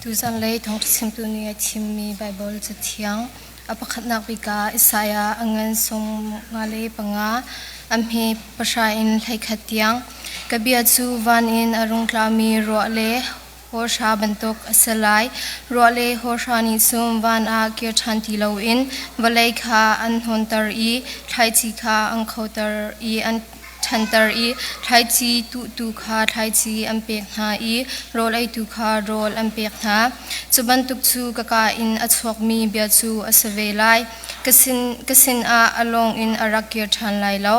Tuzanlei thawngṭha chimtu nih a chimmi Baibal Cathiang a pakhatnak bik ah Isaiah a ngan 55 a hme pahra in 11 tiang. Ka bia cu van in a rung tlami ruah le hawhra bantuk a si lai. Ruah le hawhra nih cun van ah kir ṭhan ti loin vawlei kha an hnawnter i thlaici kha an khoter i an ṭhanter i thlaici tuhtu kha thlaici an pek hna i rawl eitu kha rawl an pek hna. Cu bantuk cu ka kaa in a chuakmi bia cu a si ve lai. Ka sinah a lawng in a rak kir ṭhan lai lo.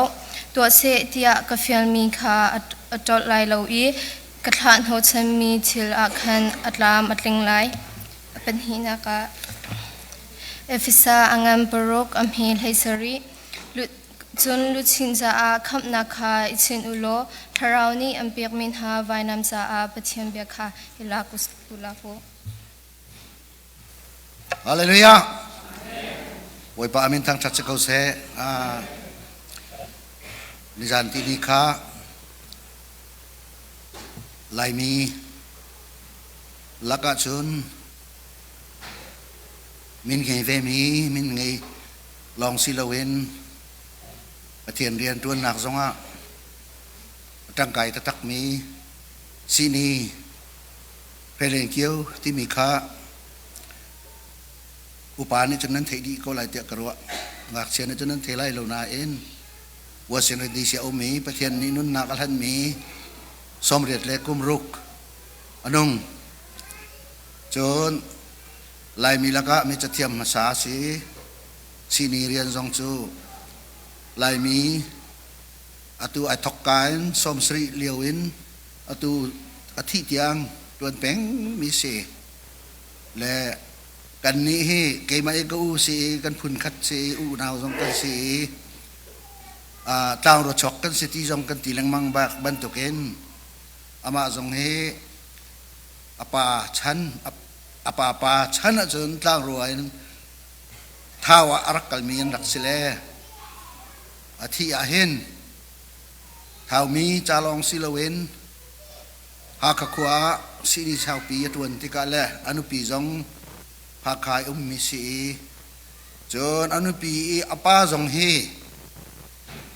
Tuah seh tiah ka fialmi kha a ṭolh lai lo i ka thlah hnawhchanmi thil ah khan a tlam a tling lai. A pahnihnak ah Efesa a ngan paruk a hme 17. Cun luchin caah khamhnak kha i chinh u law Thlarau nih an pekmi hna vainam caah Pathian bia kha i lak u. Hallelujah. Bawipa amin thangṭhat si ko seh. Nizan ti ni kha Laimi lakah cun min ngei vemi min ngei lawng si loin Pathian rianṭuannak zongah a ṭangkai taktakmi sihni Hreilenkio timi kha upa nih cun nan theih dih ko lai tiah ka ruah. Ngakchia nih cun nan thei lai lo nain Washington DC a um i Pathian nih nunnak a hlanmi 80 le kum ruk a nung. Cun Laimi lakah mi cathiam hmasa a si. Sihni rian zong cu Laimi atu ai thokka in 70 lio in atu a thih tiang ṭuan pengmi si. Le kannih hi keimah i ka u si i kan phun khat si i unau zong kan si i tlangruachok chuak kan si ti zong kan ti lengmang bak bantukin amah zong hi a pa chan a pa pa chan ahcun tlangrua in Thau ah a rak kalmi an rak si le a thih ah hin Thaumi ca lawng si loin Hakha khua ah sihni saupi a ṭuan tikah le a nupi zong Hakha i ummi si i cun a nupi i a pa zong hi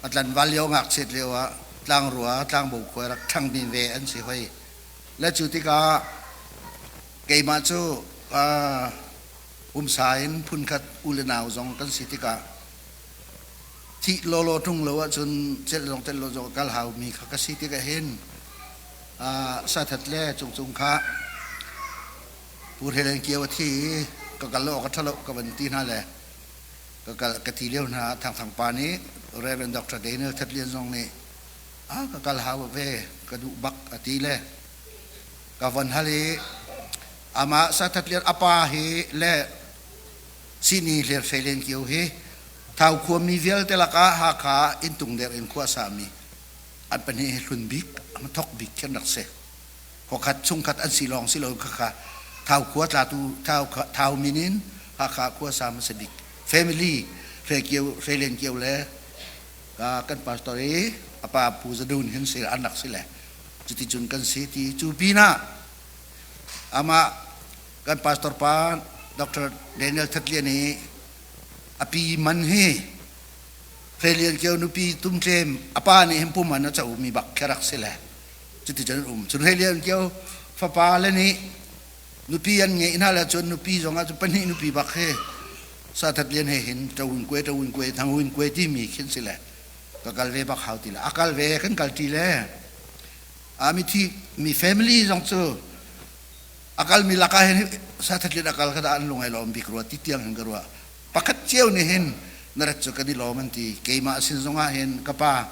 a tlanval lio ngakchiat lio ah tlangrua tlangbo khua rak ṭhangmi ve an si hoi. Le cu tikah keimah cu pumsa in phunkhat u le nau zong kan si tikah thih lawlaw ṭung lo ahcun celh zong celh lo zong kal haumi kha ka si tikah hin sathat le cungcung kha Pu Hre Kio a thi i ka kal lo awk a ṭha lo ka van ti hna le ka kal ka ti lio hna Thangthang pa nih Reverend Dr. Daniel That Lian zong nih a ka kal hau ve ka duh bak a ti le ka von hal i amah Sathat Lian a pa hi le sihni Hlerfei Len Kio hi Thau khuami vialte lakah Hakha inntung der in khua sami an pahnih hi hlun bik thok bik khi an rak si. Khuakhat chungkhat an si lawng si lo khakha Thau khua tlatu Thau Thau min in Hakha khua sa hmasa bik family Hre Kio Hre Len Kio le kan pastor i a pa Pu Zadun hin si an rak si le cuticun kan si ti cu pinah amah kan pastor pa Dr. Daniel Thatlian hi a pi man hi Hre Kio nupi tumtlem a pa nih hin puman a co mi bak khi rak si le cuticun an um. Cun Hre Kio fapa le nih nupi an ngeih hna le cun nupi zong ah cun pahnih nupi bak hi sa That Lian he hin ṭawun kue ṭawun kue thangwin kue timi khin si le ka kal ve bak hau ti le a kal ve kan kal ṭi le a mithi mi family zong cu a kalmi lakah hin sathatlit a kal kha dah an lung ai lawm bik rua ti tiang hin ka ruah. Pakhat cio nih hin na rat cu kan i lawm an ti. Keimah sin zongah hin ka pa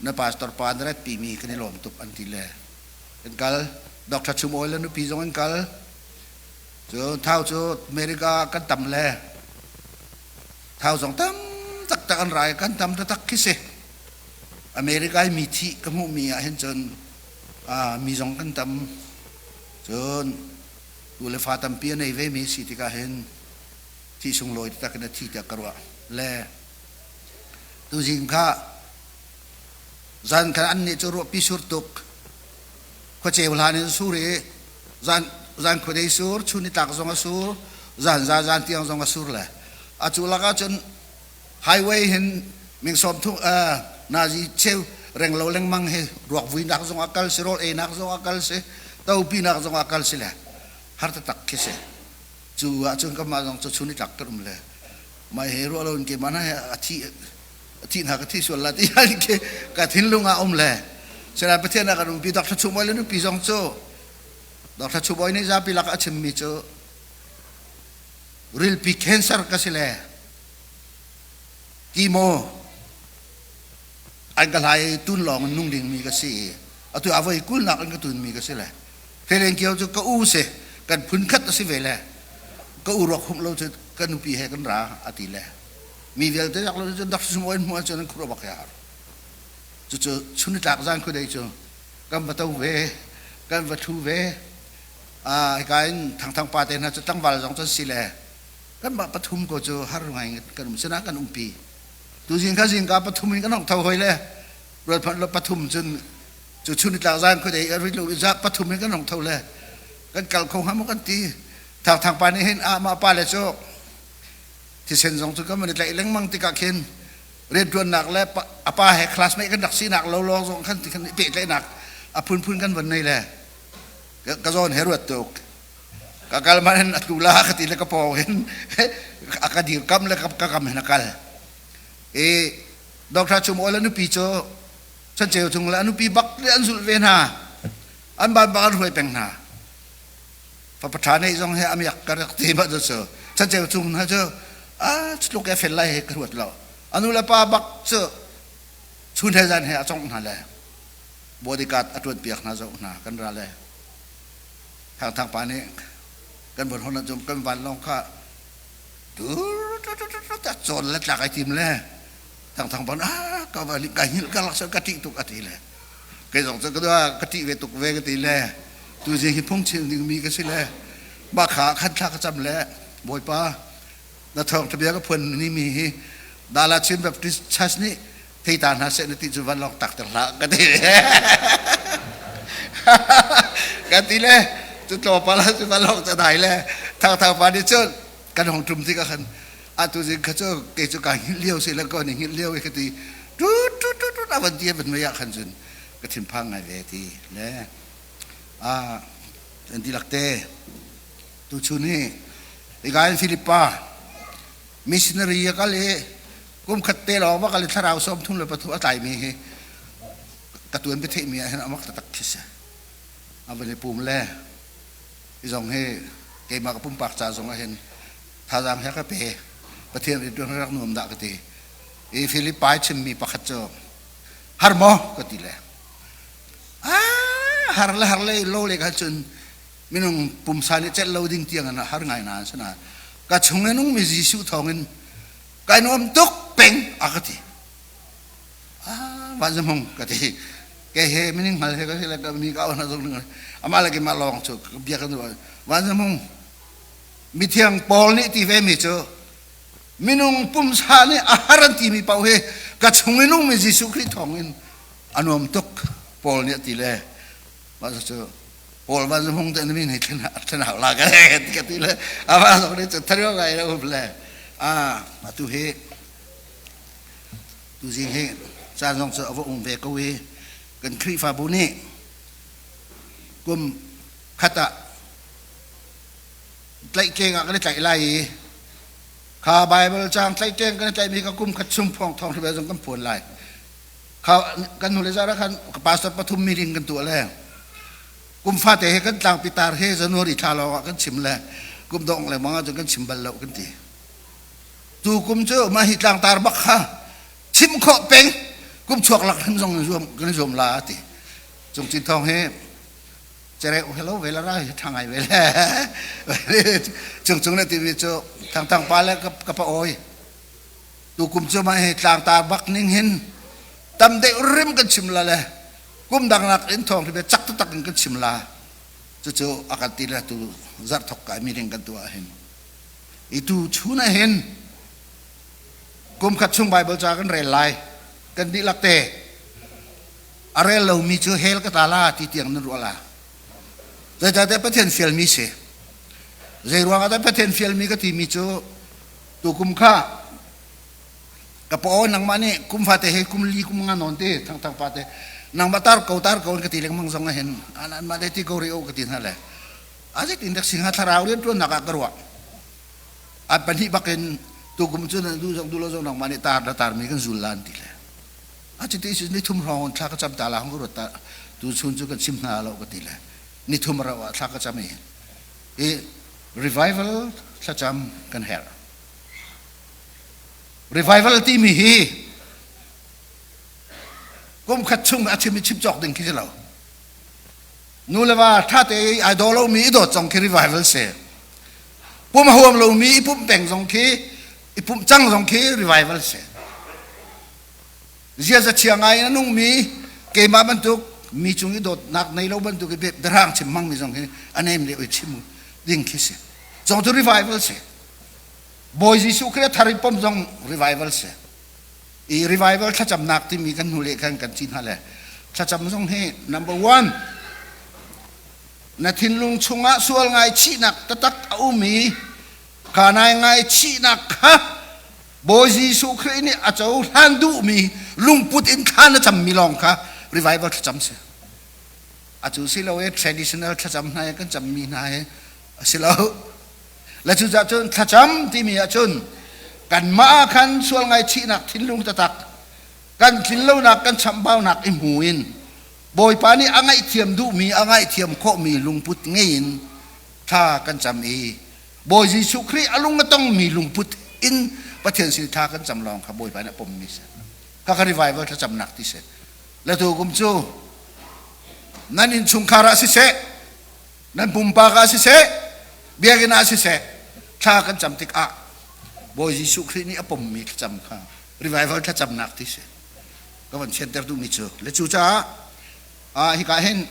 na pastor pa na rat pimi kan i lawm tuk an ti le kan kal. Dr. Chum Awi le nupi zong an kal. Cu Thau cu America kan tam le Thau zong tam taktak an rai kan tam taktak khi si. America i mi thih ka hmuhmi ah hin cun mi zong kan tam. Cun tu le fa tampi a nei vemi si tikah hin thi sunglawi taktak in a thi tiah ka ruah. Le tuzing kha zan khan an nih cu ruahpi sur tuk khuaceu hlan in sur i zan zan khuadei sur, chun nitlak zong a sur, zan za zan tiang zong a sur le. A cu lakah cun highway hin ming sawm thum nazi cheu renglo lengmang hi ruak vuinak zong a kal si, rawl einak zong a kal si, topinak zong a kal si le har taktak khi si. Cu ahcun kanmah zong cu chun nitlak kan um le mai he ruah lo in keimah hna he a thi a thi hna ka thi sual la ti khi ka thinlung ah um le sinain Pathian ah kan umpi. Dr. Chubawi le nupi zong cu Dr. Chubawi nih zapi lak a chimmi cu rilpi cancer ka si le chemo an ka hlai tun lawng in nung dingmi ka si i atu a voi kulnak in ka tunmi ka si le Felen Kio cu ka u si, kan phun khat a si ve le ka u ruak humh lo cu ka nupi he kan ra a ti le mi vialte yak lo cun dak sum oin hmuh ahcun an khur bak ya. Cucu chunitlak zan khudei cu kan va to ve, kan va thu ve. A hika in Thangthang pa te hna cu tlangval zong cun si le kanmah pathum ko cu har ngai kan um sinah kan umpi. Tuzing kha zingka pathum in kan hong tho hoi le ruat phanh lo pathum cun cu chunitlak zan khuadei a rit lo i za pathum in kan hong tho le kan kal kho hnga maw kan ti. Thangthang pa nih hin a mah pa le cu thisen zong cu kan van i tlaih lengmang tikah khin rianṭuannak le a pa he classmate kan rak sinak lo lawng zong khan kan i pehtlaihnak a phunphun kan van nei le ka zawn he ruat tuk ka kal man in a tlu la ka ti le ka pawng hin a ka dirkam le ka kam hin a kal i Dr. Chum Oil a nupi cu Chanceu chung le a nupi bak le an zulh ve hna, an ban bak an hruai peng hna. Fapa ṭha neih zong he amiak ka rak ti ma cu chanceu chung hna cu a tluk e fel lai he ka ruat lo. A nu le pa bak cu chun he zan he a congh hna le bodyguard a ṭuan piak hna zoh hna kan ra le Thangthang pa nih kan von hon ahcun kan vanlawng kha tur cawn le tlak ai tim le Thangthang pa ah ka va ka hngilh ka lak ka ṭih tuk a ti le kei zong cu ka ka ṭih ve tuk ve ka ti le tu zing hi phungchim dingmi ka si le mah kha khan thla ka cam le Bawipa, na thawngṭha bia ka phuan ni mi hi Dala Chin Baptist Church nih thei ta hna seh na ti cu van lawng tak ter hlah ka ti ka ti le cu tlawmpal ah cu van lawng ca dai le Thangthang pa nih cun kan hong ṭum tikah khan atu zing kha cu kei cu kaa hngilh lio si le ko ni hngilh lio i ka ti tut tut tut tut a van ti a van mei ah khan cun ka thinphang ngai ve ti le a an tilak te tuchun hi ikain Philippa missionary a kal i kum khat te lawng va kal i thlarau 33 a tlaimi hi ka tuan biatheih mi ah hin amak taktak khi si. A van i pum le hi zong hi keimah ka pumpak ca zong ah hin thazaang he ka pe. Pathian rianṭuan rak nuam dah ka ti. I Philippi chimmi pakhat cu har maw ka ti le ah har le har le lo le kha cun minung pumsa nih celh lo ding tiang in har ngai na sana ka chung in ummi Jesuh thawng in kai nuam tuk peng a ka ti. Ah van hmung ka ti ke he mining hngal he ka si le ka mi ka na zong ama le ke ma lawng chu bia kan van hmung mithiang Paul nih ti ve mi cu minung pumsa nih a har an timi paoh hi ka chung in ummi Jesuh Khrih thawng in a nuam tuk Paul nih a ti le mah cu Paul van hmung te mi nih thlen thlen hau la ka ka ti le ama zong nih cu thario ngai le um le a atu hi tuzing hi caan zong cu a va um ve ko i kan Khrihfabu nih kum khat ah tlaihkeng ah kan i tlaih lai i kha Bible caang tlaihkeng kan i tlaihmi kha kum khat chung phong thawng hribe zong kan phuan lai. Kha kan hnu le zar ah khan pastor pathum meeting kan tuah le kum fate he kan tlangpi tar he January thla lawng ah kan chim le kum dong le mang ah cun kan chim bal lo kan ti. Tu kum cu mah hi tlangtar bak kha chim khawh peng kum chuak lak hin zong zuam kan zuam la ti. Cung Cin Thawng hi cereu hello ve la ra hi tha ngai ve le cung cung le timi cu Thang Thang pa le ka pa oi tu kum cu mah hi tlangtar bak ning hin tam deuh rim kan chim la le kum dang nak in thawng hi cak taktak in kan chim la cucu a kan ti le tu zarh thok kai meeting kan tuah hin i tu chun ah hin kum khat chung Bible ca kan rel lai kan dihlak te a rel lomi cu hell ka tla la ti tiang nan ruah la. Zeicahtiah Pathian fialmi si. Zei ruangah dah Pathian fialmi ka timi cu tukum kha ka paw nangmah nih kum fate he kum li kum nga nawn te thangthang pa te nangmah tar ko tar ko ka ti lengmang zong ah hin an mah le ti ko ri o ka ti hna le a zeitin dak singa thlarau rian tuan nak ah ka ruah an pahnih bakin tukum cu na du zong du lo zong nangmah nih tar na tar mi kan zul lan ti le a cuti si ni thum hrawng thla ka cam ta la hong ka ruat ta tu chun cu kan chim hna lo ka ti le ni thum rau ah thla ka cam i i revival thlacam kan herh. Revival timi hi kum khat chung a chim i chim cawk ding khi si lo. Nu le va tha te i ai daw lomi i dawt zong khi revival si. Pum a huam lomi i pumh peng zong khi i pumh cang zong khi revival si. Ziaza chia ngai in a nungmi keimah bantuk mi cung i dawtnak nei lo bantuk i biahrang chim hmangmi zong hi a nem lio i chim ding khi si. Zong cu revival si. Bawi Jesuh Khrih a thar i pom zong revival si. I revival thlacamnak timi kan hnu le khan kan ci hna le thlacam zong hi number one na thinlung chungah sual ngaichihnak taktak a um i kha nai ngaichihnak kha Bawi Jesuh Khrih nih a cohlan duhmi lungput in thla na cammi lawng kha revival thlacam si. Atu si lo i traditional thlacam hna i kan cammi hna hi a si lo. Le cucaah cun thlacam timi ahcun kanmah ah khan sual ngaihchihnak thinlung taktak kan tlinlonak kan chamhbaunak i hmu in Bawipa nih a ngaihthiam duhmi a ngaihthiam khawhmi lungput ngei in thla kan cam i Bawi Jesuh Khrih a lung a tongmi lungput in Pathian sin thla kan cam lawng kha Bawipa nih a pommi si. Kha kha revival thlacamnak ti si. Le tu kum cu nan innchungkhar ah siseh, nan pumpak ah siseh, biakinn ah siseh, thla kan cam tikah Bawi Jesuh Khrih nih a pommi thlacam kha revival thlacamnak ti si. Ka van thianter duhmi cu. Le cu caah hika hin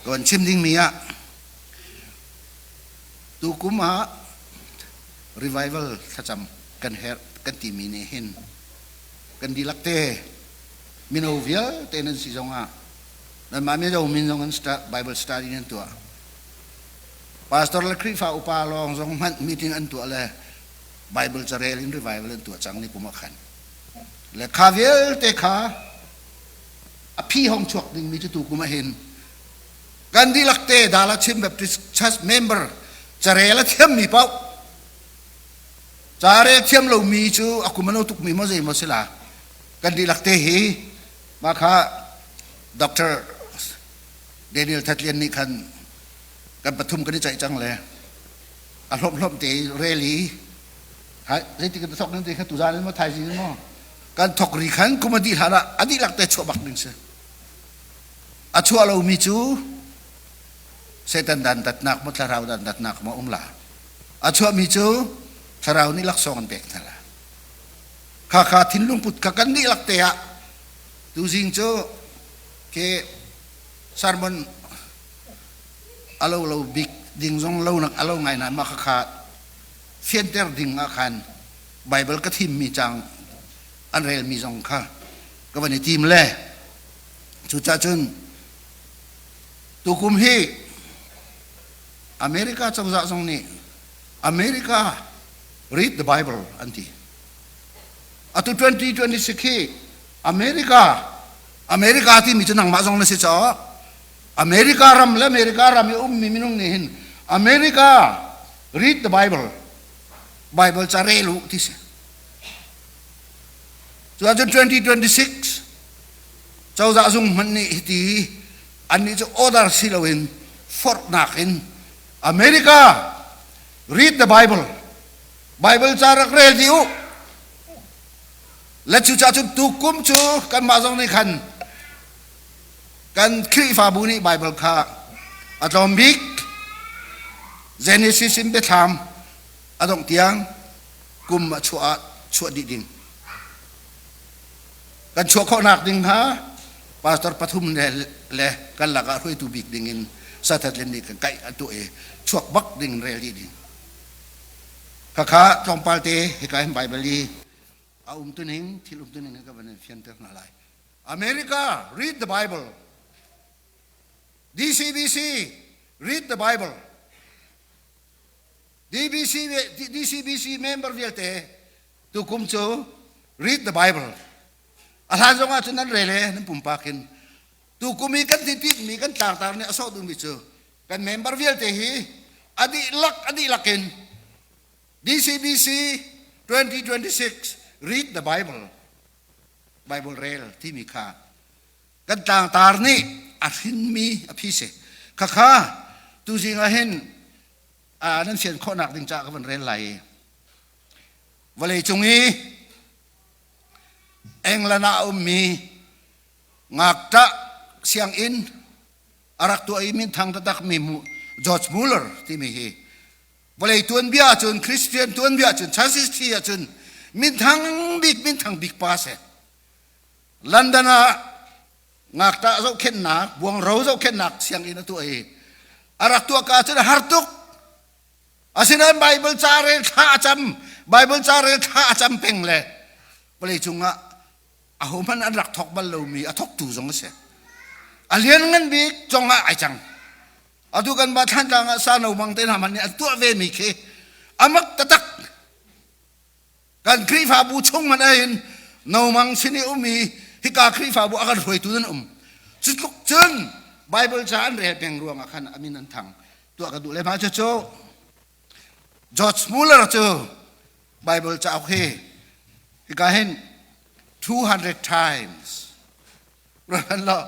Ka van chim dingmi ah tukum ah revival thlacam kan herh kan timi nih hin kan dihlak te mino vialte nan si zongah nanmah mino min zong an Bible study nan tuah pastor le Khrihfa upa lawng zong hmanh meeting an tuah le Bible carel in revival an tuah cang ni kum ah khan le kha vialte kha a phi hong chuak dingmi cu tukum ah hin kan dihlak te Dala Chin Baptist Church member carel a thiammi paoh carel thiam lomi cu a kum a no tukmi maw zei maw si la kan dihlak te hi mah kha Dr. Daniel Thatlian nih khan kan pathum kan i ceih cang le a hlawm hlawm te rel i zeitik kan thok nan ti kha tuzan in maw thaizing in maw kan thok ri khan kum a dih hlan ah a dihlak te chuah bak ding si a chuah lomi cu Satan dantatnak maw thlarau dantatnak maw um la a chuahmi cu thlarau nih laksawng an pek hna la kha kha thinlung put kha kan dihlak te ah tuzing cu ke sermon alo lo bik ding zong lo nak alo ngai na ma kha kha fianter ding ah khan Bible ka thimmi cang an relmi zong kha ka van i tim le cucah cun tukum hi America cozah zong nih America read the Bible an ti atu 2026 hi America America timi cu nangmah zong na si caw America ram le America ram i ummi minung nih hin America read the Bible Bible ca rel u ti si cu ahcun 2026 cozah zung hmanh nih hiti annih cu order si loin forhnak in America read the Bible Bible ca rak rel dih u le cucaah cun tukum cu kanmah zong nih khan kan Khrihfabu nih Bible kha a tlawm bik Genesis in biathlam a dongh tiang kum a chuah ah chuah dih ding kan chuah khawhnak ding kha pastor pathum le kan lakah hruaitu bik ding in sathat len nih kan kaih an tuah i chuak bak ding rel dih ding khakha tlawmpal te hika hin Bible i a umtuning thil umtuning ka van in fianter hna lai America, read the Bible. DCBC read the Bible. DBC DCBC member vialte tukum cu read the Bible. A hlan zong ah cun nan rel e nan pumpak in. Tukum i kan ti mi kan tlangtar nih a sawh duhmi cu kan member vialte hi a dihlak a dihlak in DCBC 2026 read the Bible. Bible rel timi kha kan tlangtar nih a hrinmi a phi si. Khakha tuzing ah hin nan fian khawhnak ding caah ka van rel lai. Vawlei cung i England ah a ummi ngakṭah sianginn a rak tuah i minthang taktak mi George Muller timi hi vawlei tuanbia ahcun Christian tuanbia ahcun church history ahcun minthang bik minthang bik pa si. London ah ngakṭah zohkhenhnak buangro zohkhenhnak sianginn a tuah i a rak tuah ka ahcun a har tuk. Asinain Bible ca rel thla a cam Bible ca rel thla a cam peng le vawlei cungah ahohmanh an rak thawk bal lomi a thawktu zong a si. A lianngan bik zong ah ai cang. Atu kan mah Thlantlang ah sano mang te hna hmanh nih an tuah ve mi khi amak taktak. Kan Khrihfabu chung hmanh ahhin no mang sin i um i hika Khrihfabu a kan hruaitu nan um. Cu tluk cun Bible ca an rel peng ruangah khan a min an thang. Tuah ka duh le mah cucu George Muller cu Bible cauk hi hika hin 200 times ruat lo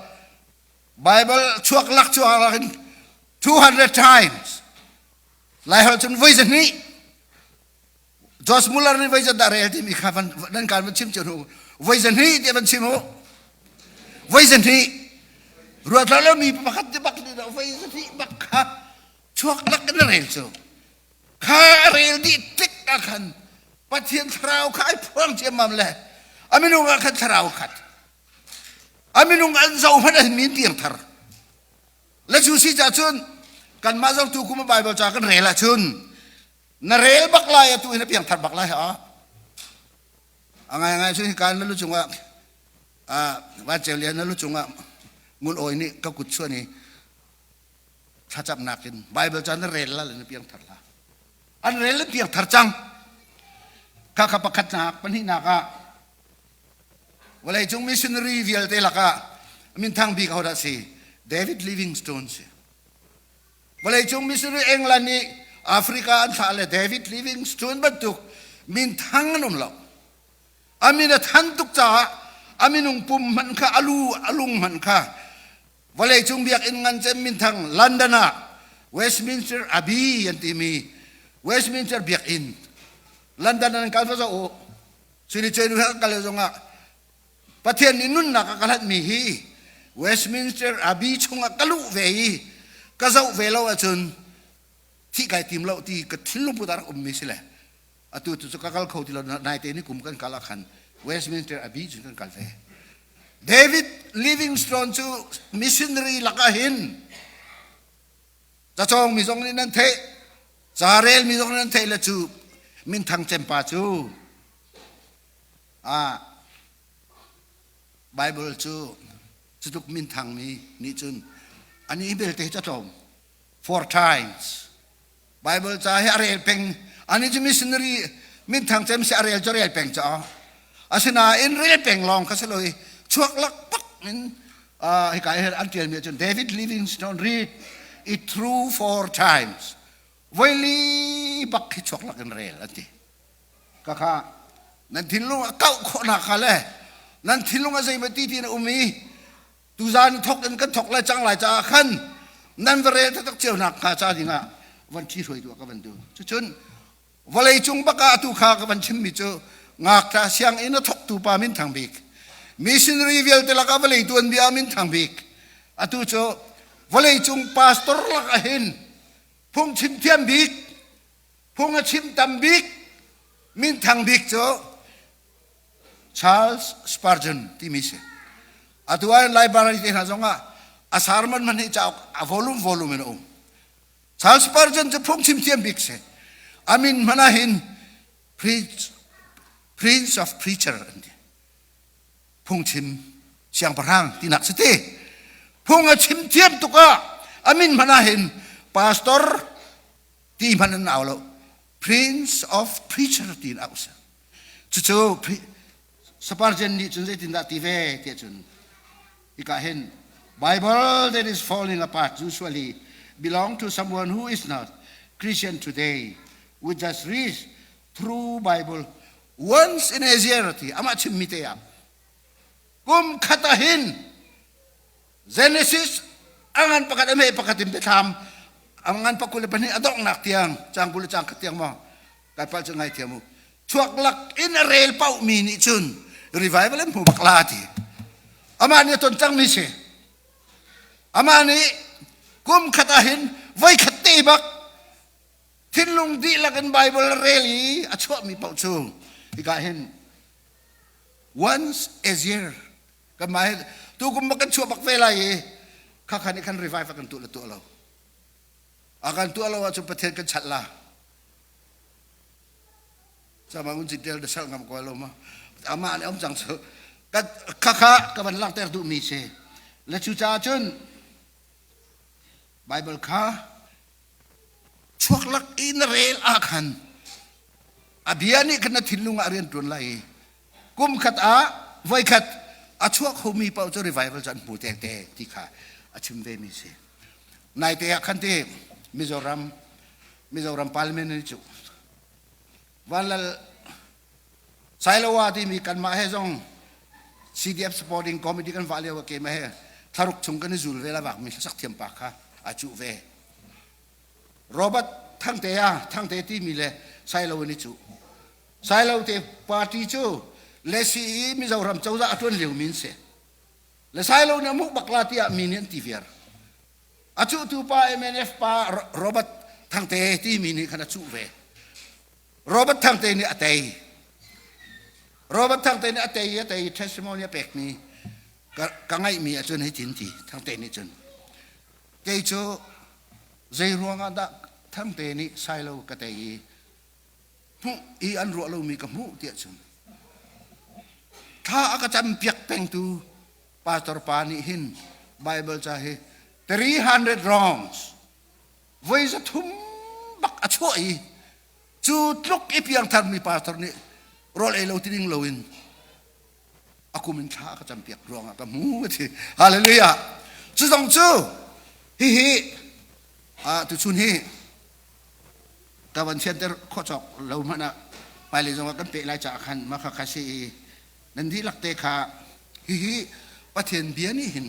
Bible chuak lak chuak lak in 200 times Laiholh cun voi zahnih George Muller nih voi dah rel timi kha van nan kan van chim cio hnu voi zahnih tiah van chim u voi zahnih ruat lo mi pakhat te bak nih voi zahnih bak kha chuak lak in rel cu kha a rel dih tik ah khan Pathian thlarau kha ai phuang ciammam le a minung ah khan thlarau khat a minung an zoh hmanh an min piang thar le cu si ca cun kanmah zong tu kum Bible ca kan rel ahcun na rel bak lai atu hin a piang thar bak lai ha a ngai ngai cu hika na lu cungah van ceu lian na lu cungah ngun awi nih ka kut chuan i thlacamnak in Bible ca na rel la le na piang thar la an rel le piang thar cang kha kha pakhatnak pahnihnak ah vawleicung missionary vialte lakah minthang bik ahodah si David Livingstone si Vawleicung missionary England nih Africa an thlah le David Livingstone bantuk minthang an um lo. A min a than tuk caah a minung pum hmanh kha a lu a lung hmanh kha vawleicung biakinn ngan cem minthang London ah Westminster Abbey an timi Westminster biakinn London an kal va zoh u. Sini cenu he kal zongah Pathian nih nunnak a ka hlatmi hi Westminster Abbey chungah ka luh ve i ka zoh ve lo ahcun thih kai tim lo ti ka thinlung put a rak ummi si le atu cu ka kal kho ti lo naite ni kum kan kal ah khan Westminster Abbey cun kan kal ve. David Livingstone cu missionary lakah hin cacawng mi zong nih nan theih ca rel mi zong nih nan theih le cu minthang cempa cu Ah Bible cu cutluk minthangmi nih cun ani belte hi ca tlawm four times Bible ca hi a rel peng ani cu missionary minthang cem si a rel cu rel peng ca asinain rel peng lawng kha si lo i chuak lak pak in hika hi an tialmi ahcun David Livingstone read it through four times voili bak hi chuak lak in rel an ti Khakha nan thinlung a kauh khawhnak kha le nan thinlung a zeimaw ti ti na um i tuzan thok in kan thok lai cang lai caah khan nan va rel taktak cio nak hnga ca dingah van ṭhi hruai tu ka van duh. Cucun vawlei cung bak ah atu kha ka van chimmi cu ngakṭah sianginn a thoktu pa minthang bik missionary vialte lakah vawlei tuanbia minthang bik atu cu vawlei cung pastor lakah hin phungchim thiam bik Phung a chim tam bik minthang bik cu Charles Spurgeon timi si. Atu ah library te hna zongah a sermon man hi cauk a volume volume in a um. Charles Spurgeon cu phungchim thiam bik si. A min hmanh ah hin Prince of Preacher an ti. Phungchim siangpahrang tinak si ti. Phung a chim thiam tuk ah Amin hmanh ah hin pastor ti hmanh an au lo. Prince of Preacher ti in au si. Cucu Spurgeon nih cun zeitindah ti ve tiah cun hika hin Bible that is falling apart usually belong to someone who is not Christian today would just read through Bible once in a year ti amah chimmi te ah kum khat ah hin Genesis angan pakhat ame pakhat in biathlam angan pakul le pahnih a donghnak tiang cang kul le cang khat tiang maw kai pal cu ngai thiam u chuak lak in a rel pau mi nih cun revival an hmu bak la ti amah nih a ton cang mi si amah nih kum khat ah hin voi khat te bak thinlung dihlak in Bible rel i a chuahmi paoh cu hika hin once a year kan mah tu kum kan chuah bak ve lai i kha khan i khan revive a kan tuah le tuah lo a kan tuah lo ahcun Pathian kan chalh la sama un jitel de sal ngam ko lo ma ama ne om chang chu ka kha kha ka van langhter duh mi si le cu caah cun Bible kha Chuaklak i na rel ah khan a bia nih khan na thinlung ah rian ṭuan lai i kum khat ah voikhat a chuak khomi paoh cu revival cu an hmu te te ti kha a chim ve mi si. Naite ah khan ti Mizoram Mizoram parliament ni cu Vanlal Sailoa timi kanmah he zong CDF supporting committee kan vah lio ah keimah he thlaruk chung kan i zul ve la vakmi hlasak thiam pa kha a cuh ve. Robert Thangte ah Thangte timi le Sailo in i cuh. Sailo te party cu le si i Mizoram cozah a ṭuan lio min si. Le Sailo nih a hmuh bak la tiah mi nih an ti viar. A cuhtu pa MNF pa Robert Thangte timi nih khan a cuh ve. Robert Thangte nih a tei. Robert Thangte nih a tei a tei testimony a pekmi ka ngaihmi ahcun hi tin ti Thangte nih cun kei cu zei ruangah dah Thangte nih Sailo ka tei i hmuh i an ruah lomi ka hmuh tiah cun thla a ka cam piak pengtu pastor pa nih hin Bible ca hi 300 rounds voi 300 bak a chuah i cu tluk i piangtharmi pastor nih rawl ei lo ti ding loin a kum in thla ka campiak ruangah ka hmu ti hallelujah. Cu zong cu hihi a tuchun hi ka van fianter khawh cawk lo hmanh ah hmailei zongah kan peh lai caah khan mah kha kha si i nan dihlak te kha hihi Pathian bia nih hin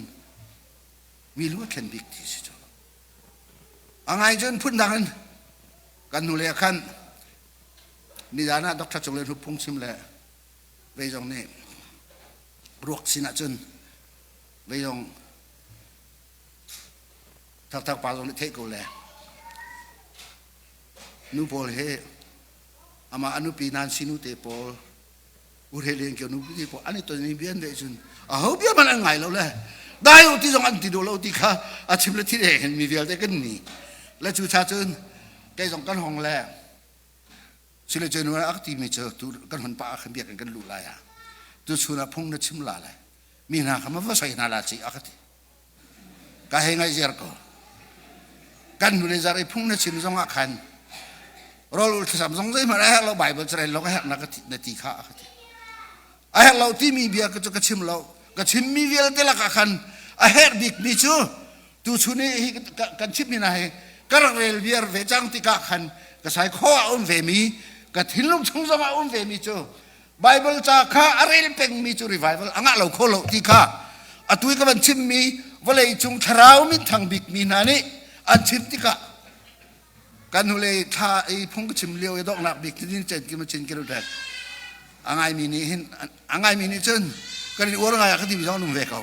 mi lu a thlen bik ti si cu. A ngai cun phundang in kan hnulei ah khan nizan ah Dr. Cung Le Hnu phungchim le vei zong nih ruak sin ah cun vei zong Thakthak pa zong nih theih ko le nu pawl hi amah a nupi nan sinu te pawl Urhe len kio nu ti pawl an i ton i bia an veih cun aho bia hmanh an ngai lo le dai u ti zong an ti duh lo ti kha a chim le thil he hin mi vialte kan ni le cu cha cun kei zong kan hong le sile cu nu a ti mi cu tu kan hon pa khan biak in kan luh lai ah tu chun ah phung na chim la le mi hna kha ma va soi hna la ci a ka ti Ka hei ngaih ziar ko. Kan hnulei zar i phung na chim zong ah khan rawl ul thlacam zong zeihmanh a herh lo Bible carel lo ka herh na ka na ti kha a ka ti. A herh lo timi bia ka cu ka chim lo. Ka chimmi vialte lakah khan a herh bikmi cu tuchun i hi kan chimmi hna hi ka rak rel viar ve cang tikah khan ka sai kho ah um ve mi ka thinlung chung zong ah um ve mi cu Bible ca kha a rel pengmi cu revival a ngah lo kho lo ti kha atu i ka van chimmi vawlei cung thlarau minthang bikmi hna nih an chim tikah kan hnulei thla i phung ka chim lio i donghnak bik tin chen ki ma chin ki ret a ngaimi nih hin a ngaimi nih cun kan in uar ngai ah ka ti mi zong nung ve ko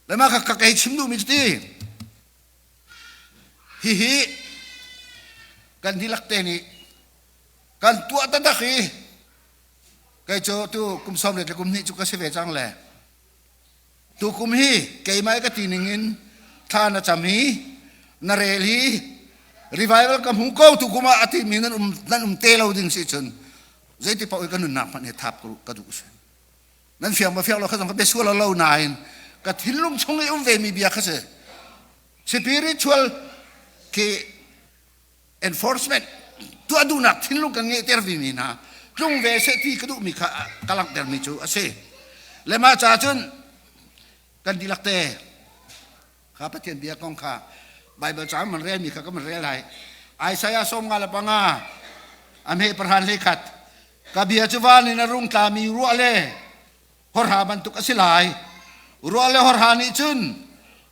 le mah ka kei chim duhmi cu ti hihi kan dihlak te nih Kan tuah taktak i kei cu tu kum sawm le kum hnih cu ka si ve cang le tu kum hi keimah ka ti ning in thla na cam hi na rel hi revival ka hmu ko tu kum ah a timi nan um nan um te lo ding si cun zeiti paoh i ka nunnak hmanh hi thap ka duh si nan fiang ma fiang lo kha zong ka bia sual lo nain ka thinlung chung i um ve mi bia kha si. Spiritual khi enforcement tuah duhnak thinlung kan ngeihter vimi hna tlung ve seh ti ka duhmi kha ka langhtermi cu a si. Le mah ca cun kan dihlak te kha Pathian bia kong kha Bible ca man relmi kha ka man rel lai. Isaiah 55 a hme pahran hlei khat ka bia cu van in a rung tlami ruah le horha bantuk a si lai. Ruah le horha nih cun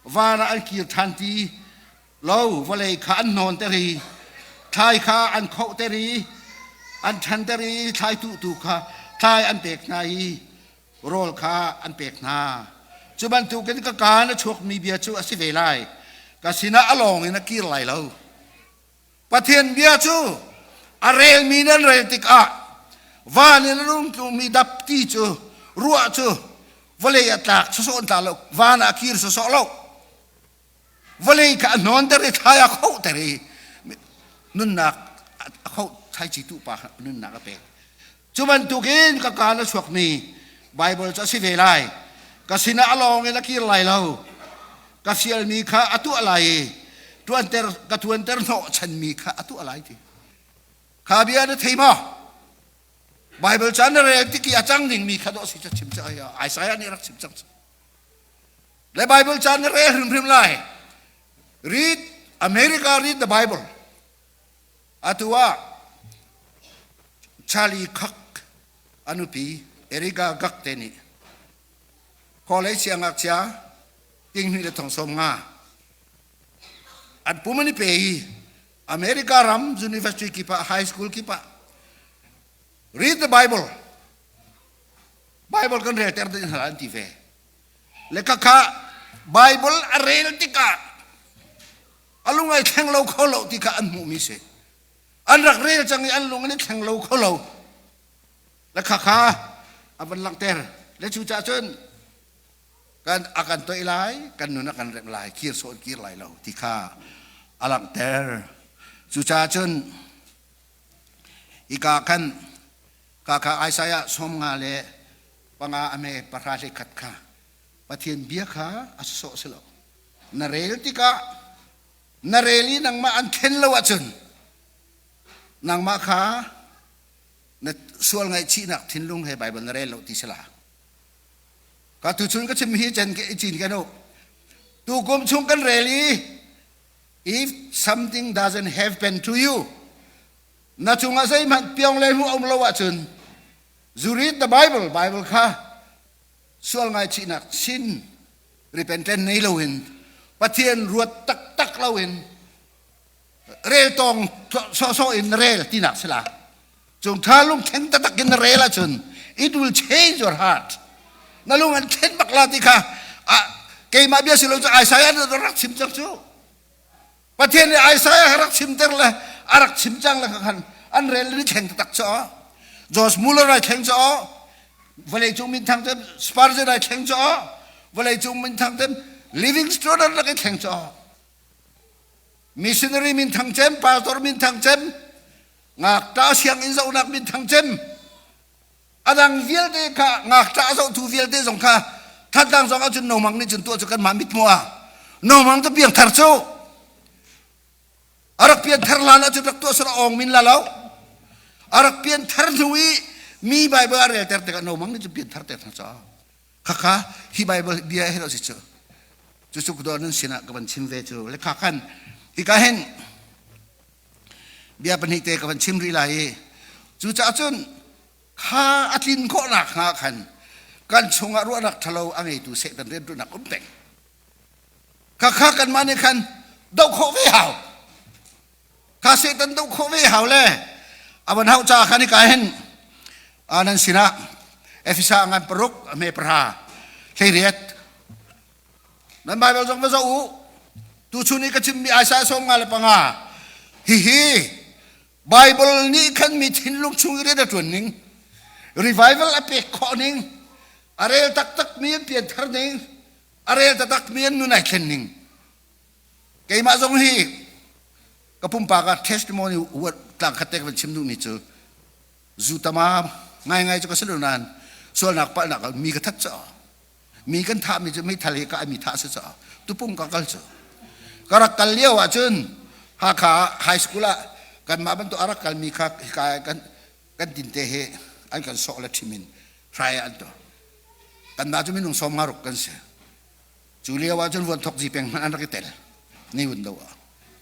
van ah an kir ṭhan ti lo vawlei kha an hnawnter i thlai kha an khohter i an ṭhanter i thlai tuhtu kha thlai an pek hna i rawl kha an pek hna. Cu bantukin ka kaa in a chuakmi bia cu a si ve lai. Ka sinah a lawng in a kir lai lo. Pathian bia cu a relmi nan rel tikah van in a rung tlungmi dapti cu ruah cu vawlei a tlak sawsawh an tla lo van ah a kir sawsawh lo vawlei kha a hnawnter i thlai a khohter i nunnak a khoh thlaici tu pa kha nunnak a pek cu bantukin ka kaan a chuakmi Bible cu a si ve lai ka sinah a lawng in a kir lai lo ka fialmi kha a tuah lai i tuanter ka tuanter hnawh chanmi kha a tuah lai ti kha bia na thei maw Bible ca na rel tik i a cang dingmi kha dawh si ca chim ca Isaiah nih rak chim cang Le Bible ca na rel hrimhrim lai. Read America read the Bible. Atu ah Charlie Kirk anupi Erika Gak te nih college siangngakchia tinghnih le thong sawm nga an pum an i pe i America ram university kip ah high school kip ah read the Bible Bible kan relter ding hna an ti ve. Le khakha Bible a rel tikah a lung ai thleng lo kho lo ti kha an hmuhmi si. An rak rel cang i an lung an i thleng lo kho lo. Le khakha a van langhter. Le cu cah cun kan a kan toih lai, kan nun a kan remh lai, kir sawh kir lai lo ti kha a langhter. Cucaah cun hika khan Ka kha Isaiah 55 a me pahra hlei khat kha Pathian bia kha a sawh si lo. Na rel tikah na rel i nangmah an thlen lo ahcun nangmah kha na sual ngaihchihnak thinlung he Bible na rel lo ti si la. Ka tuchun ka chim hi cen ke cin ke no. Tu kum chung kan rel i if something doesn't happen to you Na cungah zeihmanh piong le hmuh a um lo ahcun you read the Bible, Bible kha sual ngaichihnak sin repentant nei loin Pathian ruat taktak loin rel tawng sawhsawh in rel tinak si la. Cung tha lungthleng taktak in na rel ahcun it will change your heart. Na lung an thlen bak la ti kha keimah bia si lo cu Isaiah rak chim cang cu. Pathian nih Isaiah rak chimter le a rak chim cang le khan an rel ni thleng taktak cu George Muller ai thleng cu vawlei cung minthang tem Spurgeon ai thleng cu vawlei cung minthang tem Livingstone an rak i thleng cu missionary minthang cem pastor minthang cem ngakṭah sianginn zohnak minthang cem a dang vialte kha ngakṭah a zohtu vialte zong kha Thantlang zong ahcun nomang nih cun tuah cu kanmah mit hmuh ah nomang cu piangthar cu a rak pianthar hlan ahcun rak tuah sara awng min la lo a rak pianthar hnu i mi Bible a relter tikah nomang nih cun pianthar ter hna caah khakha hi Bible bia he si cu cucu kudo nan sinah ka van chim ve cu le kha khan hika hin bia pahnih te ka van chim rih lai i cucaah cun kha a tlin khawhnak hnga khan kan chungah ruahnak ṭhalo a ngeitu Satan rianṭuannak um peng kha kha kanmah nih khan doh khawh ve hau kha Satan doh khawh ve hau le a van hauh caah khan hika hin nan sinah Efesa ngan paruk a hme pahra hleiriat Nan Bible zong va zoh u. Tuchun i ka chimmi Isaiah 55 hihi Bible nih khan mi thinlung chung i rian a ṭuan ning, revival a pek khawh ning, a rel taktak mi an pianthar ning, a rel taktak mi an nun ai thlen ning. Keimah zong hi ka pumpak ah testimony tlang khat te ka van chim duhmi cu zu tama ngaingai cu ka si lo nain sualnak palhnak ah mi ka that caah mi kan thahmi cu meithal he kah mi thah si caah tupung ka kal cu. Ka rak kal lio ahcun Hakha high school ah kanmah bantuk a rak kalmi kha hika kan kan tinte he an kan sawh le ṭhim in hrai an tuah. Kanmah cu minung sawm nga ruk kan si. Cu lio ah cun vuanthok zipeng hmanh an rak i tel. Ni un do ah.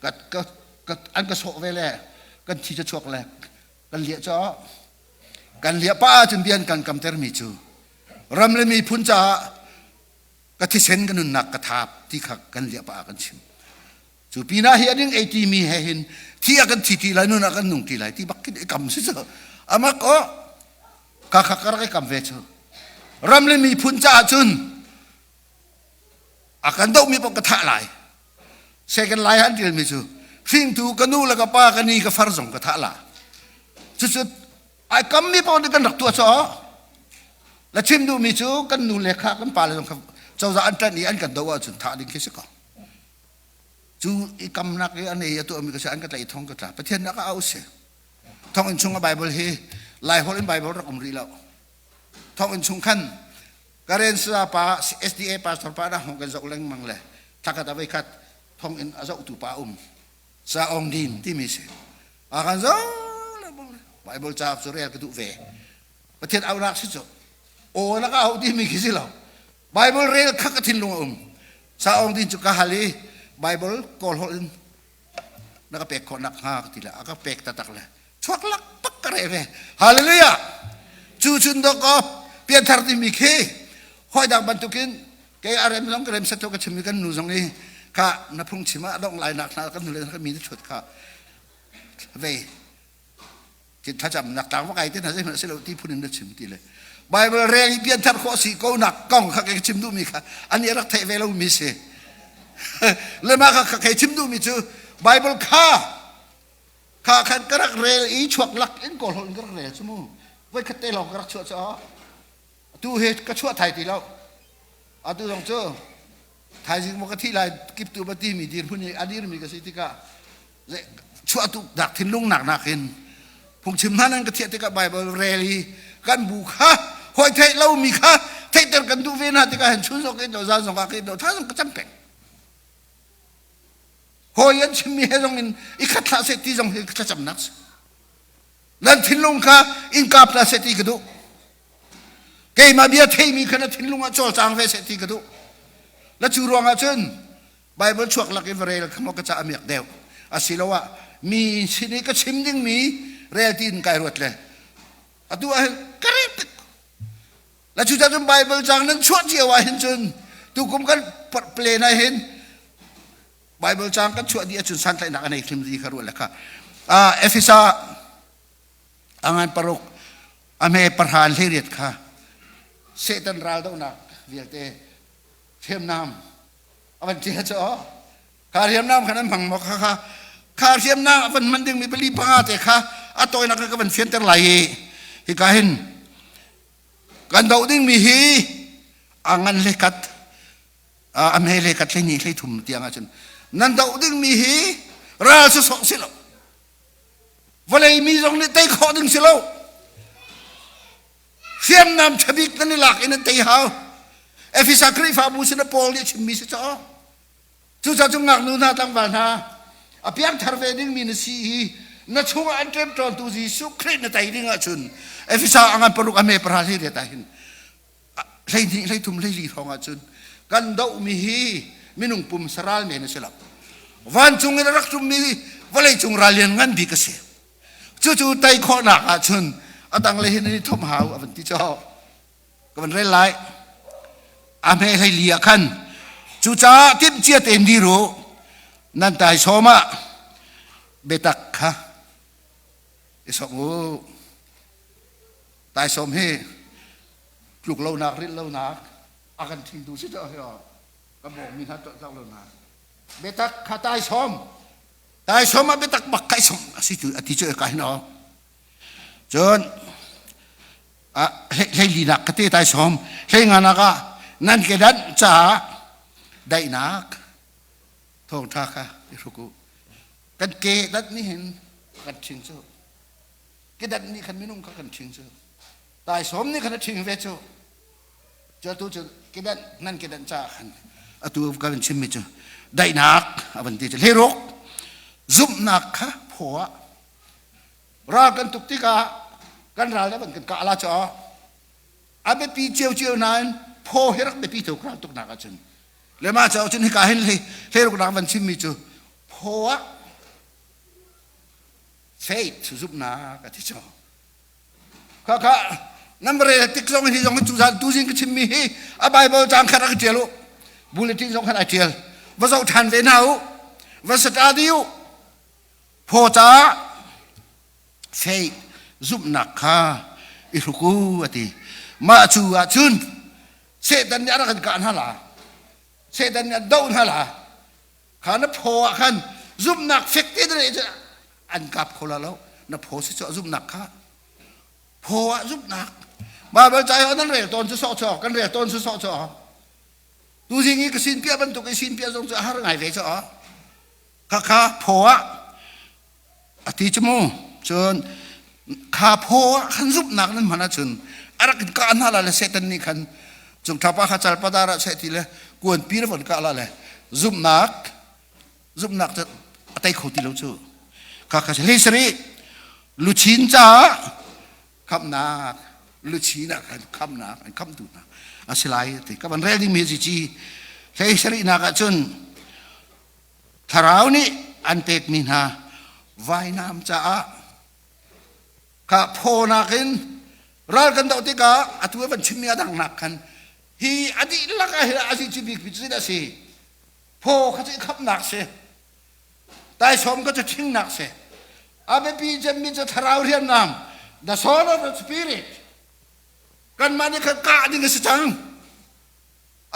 Ka, ka, ka, an ka sawh ve le kan thi cu chuak le kan liah cu kan liah pa ahcun bia an kan kamter mi cu ram le miphun caah ka thisen ka nunnak ka thap ti kha kan liah pa ah kan chim. Cu pinah hi a ding ei ti mi he hin thi a kan thi ti lai nun a kan nung ti lai ti bak kin i kam si cu amak o ka kha ka rak i kam ve cu ram le miphun caah cun a kan dohmi paoh ka thah lai second lai an ṭialmi cu hringtu ka nu le ka pa ka ni ka far zong ka thah la cucu ai kammi paoh nih kan rak tuah cu la chim duhmi cu kan nu le kha kan pa le zong kha cozah an ṭanh i an kan doh ahcun thah ding khi si ko. Cu i kamnak i an ei a tuahmi ka si an ka tlaih thong ka tla. Pathian nak a au si. Thonginn chung a Bible hi Laiholh in Bible rak um rih lo. Thonginn chung khan Karen sa pa SDA pastor pa dah hong kan zoh lengmang le thlakhat a voikhat thonginn a zohtu pa um sa ong din timi si. A kan zoh lengmang le Bible ca cu rel ka duh ve. Pathian aunak si cu aw na ka au timi khi si lo. Bible rel kha ka thinlung a um. Sa ong din cu ka hal i Bible kawl holh in na ka pek khawh nak hnga ka ti le a ka pek taktak le chuak lak pak ka re ve. Hallelujah! Cu chun dok ko pianthar timi khi hoi dang bantukin kei a rem zong ka rem set ka chim i kan nu zong i kha na phung chim ah dong lai nak hna kan nu le ka mi na chut kha ve tin thlacam nak tlang va kai te hna zei hmanh si lo ti phun in na chim ti le Bible rel i pianthar khawh si ko nak kong kha kei chim duhmi kha ani rak theih ve lomi si le mah kha kei chim duhmi cu Bible kha kha khan ka rak rel i chuak lak in kawl holh in ka rak rel cu mu voi khat te lawng ka rak chuah cu atu he ka chuah thai ti lo atu zong cu thaizing maw ka thi lai kiptu ba ti mi dirhmun i a dirmi ka si tikah chuah tuk dak thinlung nak nakin phungchim hna nan ka thiah tikah Bible rel i kan bu kha hawi theih lomi kha theihter kan duh ve hna tikah hin chun zong in do zan zong ah ka do tha zong ka cam peng hawi an chimmi he zong in i khat hlah seh ti zong hi thlacamnak si nan thinlung kha in kap hlah seh ti ka duh keimah bia theimi kha na thinlung ah cawlcang ve seh ti ka duh la cu ruangah cun Bible chuak lak i va rel kha maw ka ca a miak deuh asiloah mi sin i ka chim dingmi rel tiin kai ruat le atu ah hin ka rel tik la cu cun Bible cang nan chuah cio ah hin cun tukum kan plan ah hin Bible cang kan chuah dih ahcun santlaihnak a nei hrim ri kha ruah le kha Efesa angan paruk a hme pahra hlei riat kha Satan ral dohnak vialte hriamnam a van ṭial cu kha hriamnam kha nan hmang maw kha kha kha hriamnam a van hman dingmi pali panga te kha a tawinak ka van fianter lai i hika hin kan doh dingmi hi a ngan le kat a hme le kat hlei ni hlei thum tiang ahcun nan doh dingmi hi ral cu sawh si lo vawlei mi zong nih tei khawh ding si lo Hriamnam ṭhabik nan i lak in an tei hau. Efesa Khrihfabu sin ah Paul nih a chimmi si caw. Cucaah cu ngaknu hna tlangval hna a piangthar ve dingmi na si i na chungah an ṭemṭawntu Jesuh Khrih na tei ding ahcun Efesa a ngan paruk a me pahra hlei riat ah hin 12 13 14 hrawng ahcun kan dohmi hi minung pum saral men a si lo. Vancung in a rak ṭummi vawleicung ral lian ngan bik a si. Cucu tei khawhnak ahcun a dang le hin i thom hau a van ti caw. Ka van rel lai. A hme hlei li ah khan cucaah timhcia tein dir u nan taisawm ah biatak kha i sok u. Taisawm hi tluk lonak rilh lonak a kan ṭhingtu si caw hi ka bawmmi hna tuah lonak biatak kha taisawm Taisawm ah biatak bak kai som a si tu a ti cu ka hin aw. Cun a hlei linak ka te taisawm hlei nganak ah nan ke dan caah daihnak thawngṭha kha i hruk u. Kan ke dat nih hin kan ṭhing cu. Ke dat nih khan minung kha kan ṭhing cu. Taisawm nih khan a ṭhing ve cu. Cu atu cu kedan nan kedan caah khan atu ka kan chimmi cu Daihnak a van ti cu hleiruk zumhnak kha phaw ah ral kan tuk tikah kan ral le van kan kah la caw a biapi ciocio nain phaw hi rak biapi tuk ral tuknak ahcun le mah caah cun hika hin hleiruk nak van chimmi cu phaw ah faith zumhnak a ti caw Kha kha nan rel tik zong hi zong cu zan tu zing ka chimmi hi a Bible cang khat a ka tial u. Bulletin zong khan ai tial. Va zoh than ve hna u. Va study u. Phaw ca faith zumhnak kha i hruk u a ti. Mah cu ah cun Satan nih a rak kan kah hna la. Satan nih a doh hna la. Kha na phaw ah khan zumhnak fek te na an kap kho la lo na phaw si cu zumhnak kha phaw ah zumhnak Bible ca nan rel tawn cu sawh chaw kan rel tawn cu sawh chaw tu zing i ka sin pia bantuk i sin pia zong cu a har ngai ve chaw kha kha phaw ah a ti cu mu cun kha phaw ah khan zumhnak nan hman ahcun a rak in kah hna la le Satan nih khan cung thapa kha cal padar ah seh ti le kuan pi le von kah la le zumhnak zumhnak cu a tei kho ti lo cu kha kha hlei sari luchin caah khamnak luchin ah khan khamnak an khamtu hna a si lai ti ka van rel ding mi ci hlei sari nak ah cun thlarau nih an pekmi hna vainam caah kha phaw nakin ral kan doh tikah atu van chimmi a dang nak khan hi a dihlak ah hin a si bik mi cu a si phaw kha cu khamnak si taisawm kha cu ṭhingnak si a biapi cemmi cu thlarau hriamnam the sword of the spirit kanmah nih khan kah ding a si cang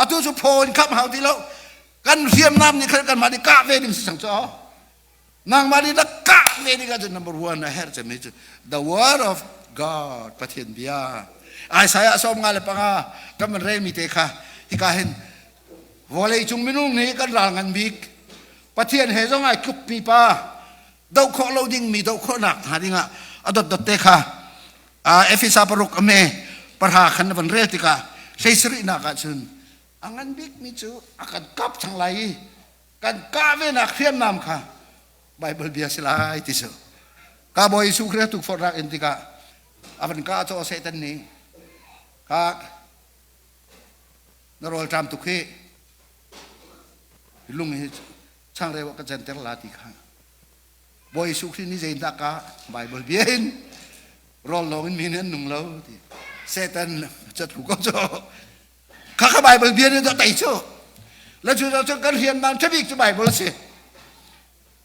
atu cu phaw in khamh hau ti lo kan hriamnam nih khan kanmah nih kah ve ding si cang cu nangmah nih na kah ve ding ahcun number one a herh cemmi cu the word of God Pathian bia Isaiah 55 kan van relmi te kha hika hin vawlei cung minung nih kan ral ngan bik Pathian he zong ai tlukmi pa doh khawh lo dingmi doh khawhnak hna dingah a dotdot te kha Efesa paruk a me parha khan na van rel tikah hlei sarihnak ah cun a ngan bikmi cu a kan kap cang lai i kan kah venak hriamnam kha Bible bia si lai ti cu ka Bawi Jesuh Khrist tukforhnak in tikah a van kah caw Satan nih ka na rawl ṭam tuk hi lung hi changreu ah ka canter la ti kha Bawi Jesuh Khrih nih zeidah ka Bible bia in rawl lawng in mi nih an nung lo ti Satan cat ku ko cu kha kha Bible bia nih tei cu la cu cu kan hriamnam ṭhabik cu Bible a si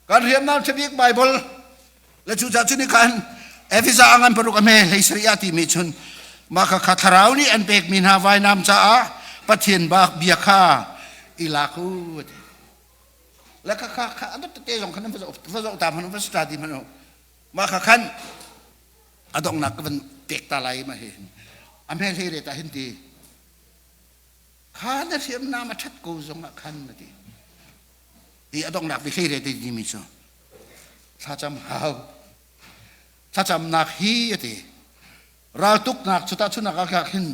kan hriamnam ṭhabik Bible le cu ca cu nih khan Efesa a ngan paruk a hme hlei sarih ah timi chun mah kha kha thlarau nih an pekmi hna vainam caah Pathian bak bia kha i lak u ti le kha kha kha a te zong khan va zoh ta hmanh va study hmanh mah kha khan a donghnak ka van pek ta lai ma hi a hme hlei re ta hin ti kha na hriamnam a ṭhat ko zong ah khan na ti ti a donghnak bi hlei re te timi cu thlacam hau thlacamnak hi a ti raltuknak cu tahchunnak ah khin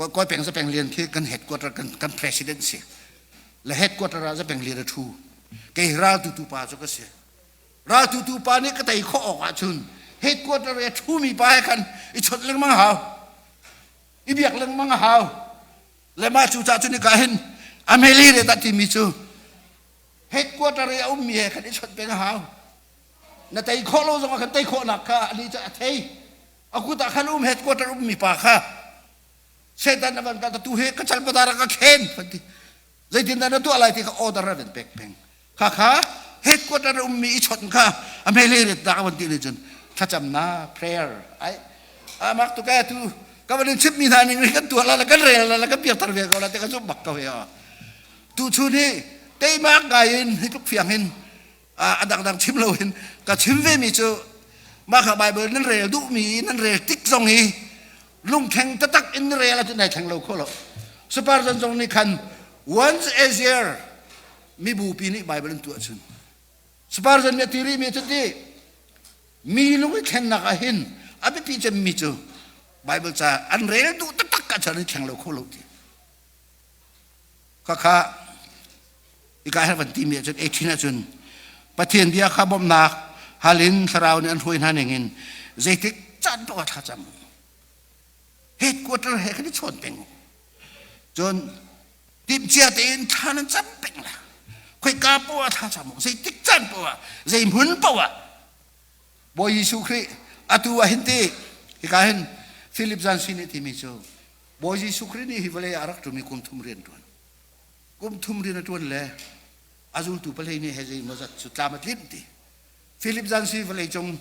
koi peng za peng lian khi kan headquarter kan kan president si le headquarter ah za peng lian a thu kei ral tu tu pa cu ka si ral tu tu pa nih ka tei khawh awk ahcun headquarter i a thumi pa he khan i chawnh lengmang hau i biak lengmang a hau le mah cu ca cu nika hin a meli re dah timi cu headquarter i a ummi he khan i chawnh peng a hau na tei khawh lo zong ah khan tei khawhnak kha ani cu a thei a kut ah khan um headquarter ummi pa kha Satan a van ka tu he ka chal padar ka khen ti zeitin dah na tuah lai ti kha order a van pek peng kha kha headquarter ummi i chawnh kha a mele ret da ka van ti ni cun thlacamnak prayer ai amak tu ka tu ka van in chimmi hna ning kan tuah la kan rel la kan piak thar ve ko la te ka zum bak ko he tu chun hi teimak ngai in hi tluk fiang in a dangdang chim loin ka chim ve mi cu mah kha Bible nan rel duhmi nan rel tik zong hi lungthleng taktak in rel ahcun nai thleng lo kho lo Spurgeon zong nih khan once a year mibupi nih Bible an tuah cun Spurgeon nih a ti rihmi cu ti mi lung i thlennak ah hin a biapi cemmi cu Bible ca an rel duh taktak ahcun an i thleng lo kho lo ti khakha. Ika he van timi ahcun 18 ahcun Pathian bia kha bawmhnak hal in thlarau nih an hruai hna ning in zeitik caan paoh ah thlacam u. Headquarter he kan i chawn peng u. Cun timhcia tein thla nan cam peng la. Khoika paoh ah thla cam u. Zeitik caan paoh ah, zei hmun paoh ah Bawi Jesuh Khrih atu ah hin ti hika hin Philip Zansi nih timi cu Bawi Jesuh Khrih nih hi vawlei ah a rak ṭumi kum thum rian ṭuan. Kum thum rian a ṭuan le a zultu palei nih he zei maw zat cu tlam a tlinh ti. Philip Zansi vawlei cung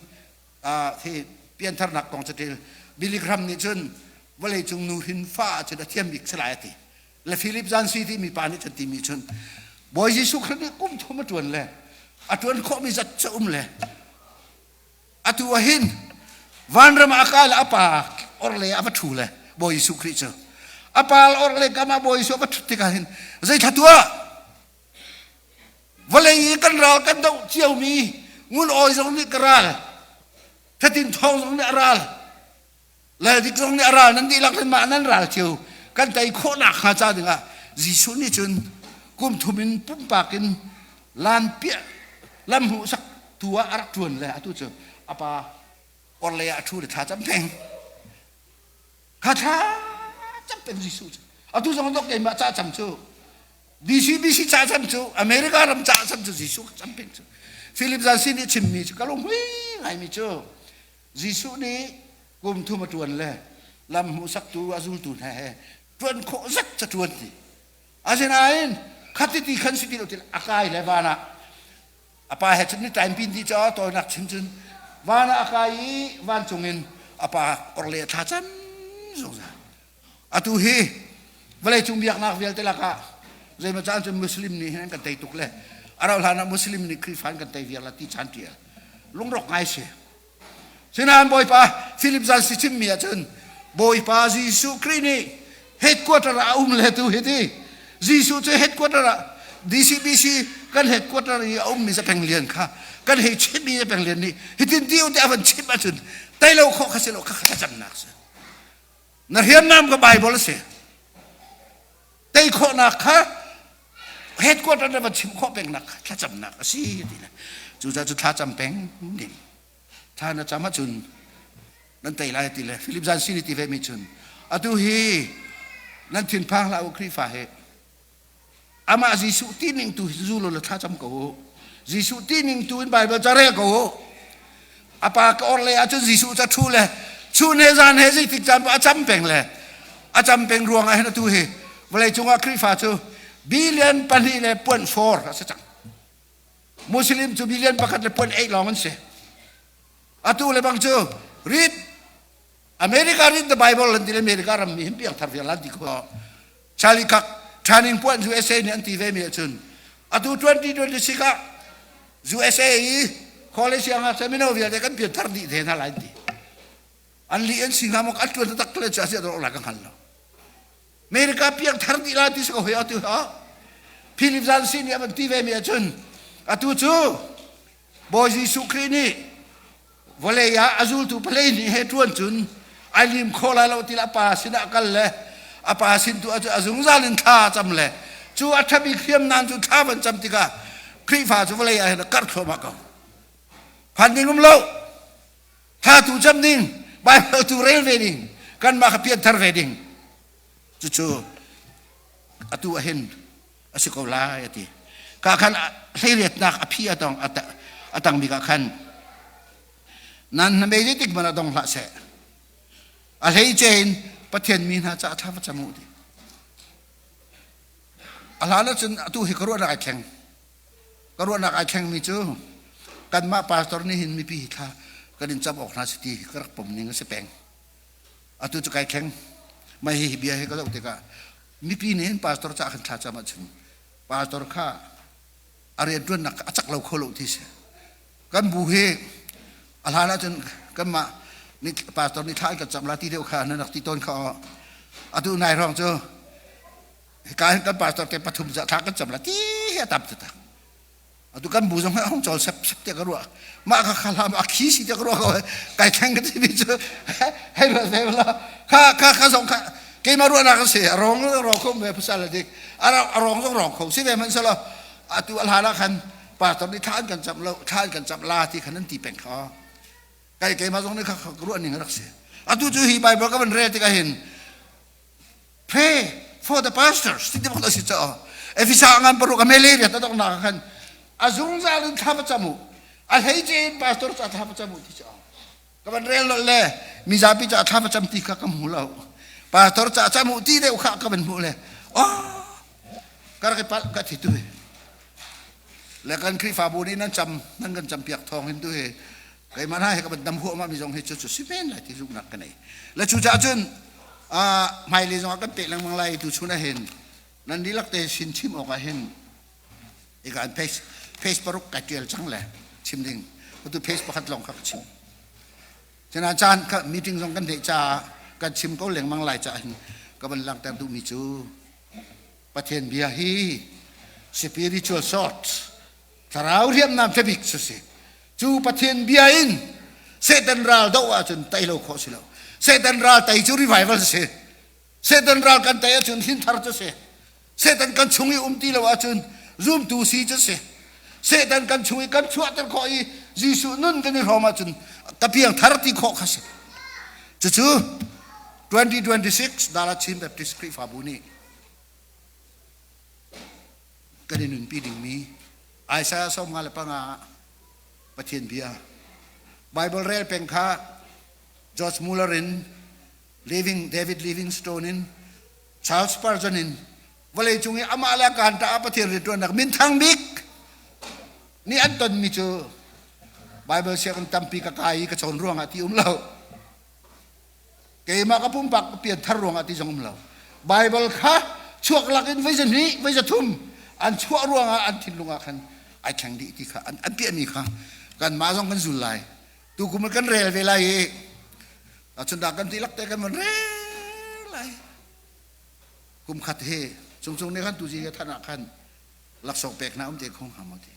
hi piantharnak kong caṭil Billy Graham nih cun vawlei cung nu hrin fa ahcun a thiam bik si lai a ti. Le Philip Zansi timi pa nih cun timi cun Bawi Jesuh Khrih nih kum thum a ṭuan le a ṭuan khawhmi zat cu um le atu ah hin vanram ah a kai le a pa orhlei ah a va ṭhu le Bawi Jesuh Khrih cu a pa orhlei kam ah Bawi Jesuh a va ṭhut tikah hin zei thla tuah vawlei i kan ral kan doh ciomi ngun awi zong nih ka ral thatin thawng zong nih a ral laldik zong nih a ral nan dihlak in mah nan ral cio kan tei khawhnak hnga ca dingah Jesuh nih cun kum thum in pumpak in lan piah lam hmuhsak tu ah a rak ṭuan le atu cu a pa orlei ah a ṭhu le thla cam peng kha thla cam peng Jesuh cu atu zong dok keimah ca cam cu DCBC ca cam cu America ram ca cam cu Jesuh cam peng cu Philip Zansi nih chimmi cu ka lunghui ngaimi cu Jesuh nih kum thum a ṭuan le lam hmuhsaktu a zultu hna he ṭuan khawh zat ca ṭuan ti. Asinain khati ti khan si ti lo ti a kai le van ah a pa he cun ni time pin ti caah tawinak chim cun van ah a kai i vancung in a pa orle a thla cam zungzal. Atu hi vawleicung biaknak vialte lakah zeimaw caan cun Muslim nih hin an kan tei tuk le a rauh hlan ah Muslim nih Khrihfa an kan tei viar la ti caan ṭial lungrok ngai si. Sinain Bawipa Philip Zan si chimmi ahcun Bawipa Jesuh Khrih nih headquarter ah a um le tu hi ti Jesuh cu headquarter ah DCBC kan headquarter i a ummi Zapeng Lian kha kan hei chimmi Zapeng Lian nih hitin ti u ti a van chim ahcun tei lo khawh kha si lo kha thlacamnak si. Na hriamnam ka Bible a si. Tei khawhnak kha headquarter na va chim khawh pengnak kha thlacamnak a si ti le cucaah cu thlacam peng ding thla na cam ahcun nan tei lai ti le Philip Zansi nih ti ve mi cun atu hi nan thinphang hlah u Khrihfa he amah Jesuh ti ning tu zu lo le thlacam ko u Jesuh ti ning tu in Bible ca rel ko u a pa ka or le ahcun Jesuh ca thu le chun he zan he zeitik caan a cam peng le a cam peng ruang ah hin atu hi vawlei cungah Khrihfa cu billion 2.4 a si cang Muslim cu billion 1.8 lawng an si atu le bang cu read America read the Bible an ti America ram mi hin piang thar vial an ti ko Charlie Kirk training point USA nih an ti ve mi ahcun atu 2026 ah USA i college siangngakchia mino vialte kan pian thar dih te hna lai ti an li an si hnga maw an tuan tak le cu a si la ka hngal lo America piang thar dih la ti si ko hoi atu ha Philip Zansi nih a van ti ve mi ahcun atu cu Bawi Jesuh Khrih nih vawlei ah a zultu palei nih he ṭuan cun ai lim kho lai lo ti a pa sinah kal le a pa sin tu a zungzal in thla a cam le cu a ṭhabik hriamnam cu thla van cam tikah Khrihfa cu vawlei ah hin a karh thluahmah ko phan ding um lo thla tu cam ding Bible tu rel ve ding kanmah kha pianthar ve ding cucu atu ah hin a si ko lai a ti ka khan hleiriatnak a phi a tong a tang bik ah khan nan hnamei zeitik hmanh ah dong hlah seh a hleice in Pathian mi hna caah thla va cam u ti a hlan ahcun atu hi ka ruahnak ai thleng ka ruahnak ai thleng mi cu kanmah pastor nih hin mipi hi thla kan in cam awk hna si ti ka rak pom ning a si peng atu cu kai thleng mai hi bia hi ka zoh tikah mipi nih hin pastor ca khan thla cam ahcun pastor kha a rianṭuannak a cak lo kho lo ti si kan bu hi a hlan ahcun kanmah nih pastor nih thla an kan cam la ti deuh kha nan rak ti tawn kha atu nai hrawng cu hika hin kan pastor te pathum za thla kan cam la ti hi a tam taktak atu kan bu zong hong chawl sep sep te ka ruah mah kha kha hlam a khi si te ka ruah ko kai thleng ka ti mi cu hei ruat ve la kha kha kha zong kha keimah ruahnak a si a rong rong kho me pasal dik a rong zong rong kho si ve hmanh selaw. Atu a hlan ah khan pastor nih thla an kan camh lo, thla an kan camh la ti khan an ti peng kha. Kai keimah zong nih kha ruah ning a rak si. Atu cu hi Bible ka van rel tikah hin pray for the pastors ti bak si cha. Efesa ngan paruk a mele riat a doknak khan a zungzal in thla va cam u. A hleice in pastor ca thla va cam u ti cha. Ka van rel lo le mizapi ca thla va cam ti kha ka hmu lo. Pastor ca cam u ti deuh kha ka van hmuh le oh ka rak i palh ka thi tu hi. Le kan Khrihfabu nih nan cam nan kan campiak thawng hin tu hi keimah hna he ka van dam huahmah mi zong hi cu cu si men lai ti zumhnak ka nei. Le cu caah cun hmailei zong ah kan peh lengmang lai tu chun ah hin nan dihlak te sin chim awk ah hin ika an page page paruk kai tial cang le chim ding tu page pakhat lawng kha ka chim. Cuna caan kha meeting zong kan neih caah kan chim ko lengmang lai caah hin ka van langhter duhmi cu Pathian bia hi spiritual sword thlarau hriamnam ṭhabik cu si. Cu Pathian bia in Satan ral doh ahcun tei lo khawh si lo. Satan ral tei cu revival si. Satan ral kan tei ahcun hlinthar cu si. Satan kan chung i um ti lo ahcun zumtu si cu si. Satan kan chung i kan chuahter khawh i Jesuh nun kan i hrawm ahcun ka piangthar ti khawh kha si. Cucu 2026 Dala Chin Baptist Khrihfabu nih kan i nunpi dingmi Isaiah 55 Pathian bia Bible rel peng kha George Muller in Living David Livingstone in Charles Spurgeon in vawlei cung i amah le kaan ta Pathian rianṭuannak minthang bik nih an tonmi cu Bible sianginn tampi ka kai i ka cawn ruangah ti um lo. Keimah ka pumpak ka pianthar ruangah ti zong um lo. Bible kha chuak lak in voi zahnih, voi zathum an chuah ruangah an thinlung ah khan ai thleng dih ti kha an piahmi kha kanmah zong kan zul lai. Tukum kan rel ve lai i cun dah kan dihlak te kan van rel lai. Kum khat hi cungcung nih khan tuzi he than ah khan laksawng pek hna um te kho hnga maw ti.